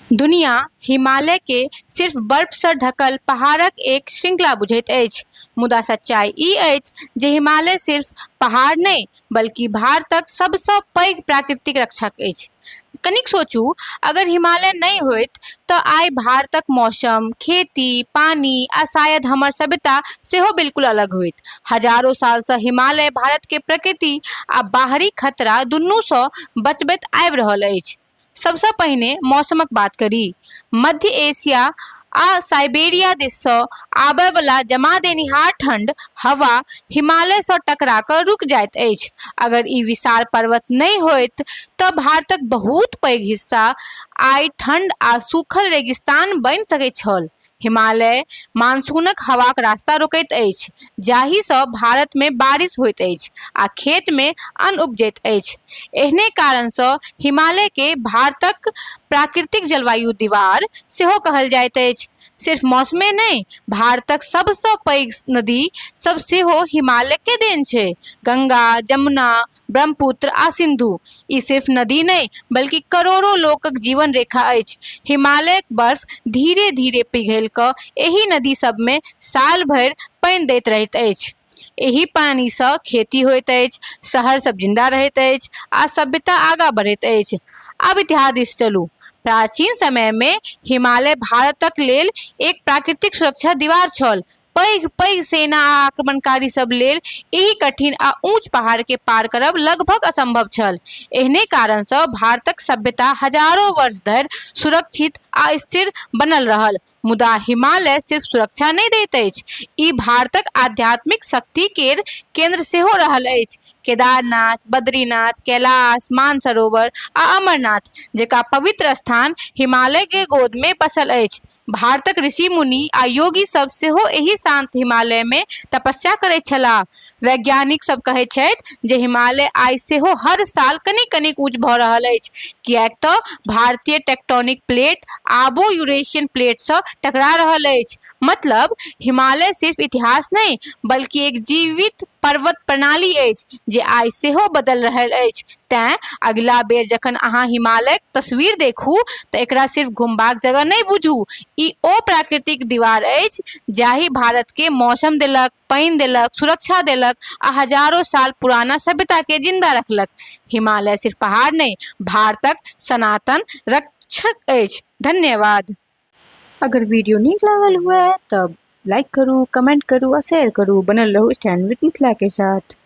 दुनिया हिमालय के सिर्फ बर्फ सँ ढकल पहाड़क एक श्रृंखला बुझैत अछि, मुदा सच्चाई ई अछि जे हिमालय सिर्फ पहाड़ नहि, बल्कि भारतक सबसँ पैघ प्राकृतिक रक्षक अछि। कनिक सोचू, अगर हिमालय नहि होइत तऽ आइ भारतक मौसम, खेती, पानि आ शायद हमर सभ्यता सेहो बिल्कुल अलग होइत। हजारो साल सँ हिमालय भारत के प्रकृति आ बाहरी खतरा दुनू सँ बचबैत आबि रहल अछि। सबसँ पहिने मौसमक बात करी। मध्य एशिया आ साइबेरिया दिससँ आबयवला जमा देनिहार ठंड हवा हिमालयसँ टकरा कऽ रुकि जाइत अछि। अगर ई विशाल पर्वत नहि होइत तऽ भारतक बहुत पैघ हिस्सा आइ ठंड आ सूखल रेगिस्तान बनि सकैत छल। हिमालय मानसूनक हवाक रास्ता रोकैत अछि, जाहिसँ भारतमे बारिश होइत अछि आ खेतमे अन्न उपजैत अछि। एहने कारणसँ हिमालयकेँ भारतक प्राकृतिक जलवायु दीवार सेहो कहल जाइत अछि। सिर्फ मौसमे नहि, भारतक सबसँ पैघ नदी सब सेहो हिमालयके देन छै। गंगा, जमुना, ब्रह्मपुत्र आ सिन्धु। ई सिर्फ नदी नहि, बल्कि करोड़ों लोकक जीवन रेखा अछि। हिमालयक बर्फ धीरे-धीरे पिघलि कऽ एहि नदी सभमे साल भरि पानि दैत रहैत अछि। एहि पानिसँ खेती होइत अछि, शहर सभ जिंदा रहैत अछि आ सभ्यता आगाँ बढ़ैत अछि। आब इतिहास दिस चलू। प्राचीन समयमे हिमालय भारतक लेल एक प्राकृतिक सुरक्षा दीवार छल। पैघ पैघ सेना आ आक्रमणकारी सब लेल एहि कठिन आ ऊंच पहाड़ के पार करब लगभग असंभव छल। एहने कारण सँ भारतक सभ्यता हजारो वर्ष धरि सुरक्षित आ स्थिर बनल रहल। मुदा हिमालय सिर्फ सुरक्षा नहि दैत अछि, ई भारतक आध्यात्मिक शक्ति केर केंद्र सेहो रहल अछि। केदारनाथ, बद्रीनाथ, कैलाश, मानसरोवर आ अमरनाथ जेकाँ पवित्र स्थान हिमालय के गोद मे बसल अछि। भारतक ऋषि-मुनि आ योगी सब सेहो एहि शांत हिमालय मे तपस्या करैत छलाह। वैज्ञानिक सब कहैत छथि जे हिमालय आइ सेहो हर साल कनिक-कनिक ऊंच भऽ रहल अछि, किएक तऽ भारतीय टेक्टोनिक प्लेट आबो यूरेशियन प्लेट सँ टकरा रहल अछि। मतलब हिमालय सिर्फ इतिहास नहि, बल्कि एक जीवित पर्वत प्रणाली अछि जे आइ सेहो बदलि रहल अछि। तेँ अगिला बेर जखन अहाँ हिमालयक तस्वीर देखू तऽ एकरा सिर्फ घुमबाक जगह नहि बुझू। ई ओ प्राकृतिक दीवार अछि जाहि भारतकेँ मौसम देलक, पानि देलक, सुरक्षा देलक आ हजारो साल पुराना सभ्यताकेँ जिंदा रखलक। हिमालय सिर्फ पहाड़ नहि, भारतक सनातन रक्षक अछि। धन्यवाद। अगर वीडियो नीक लागल हुए तऽ लाइक करू, कमेंट करू आ शेयर करू। बनल रहू स्टैंड विद मिथिला के साथ।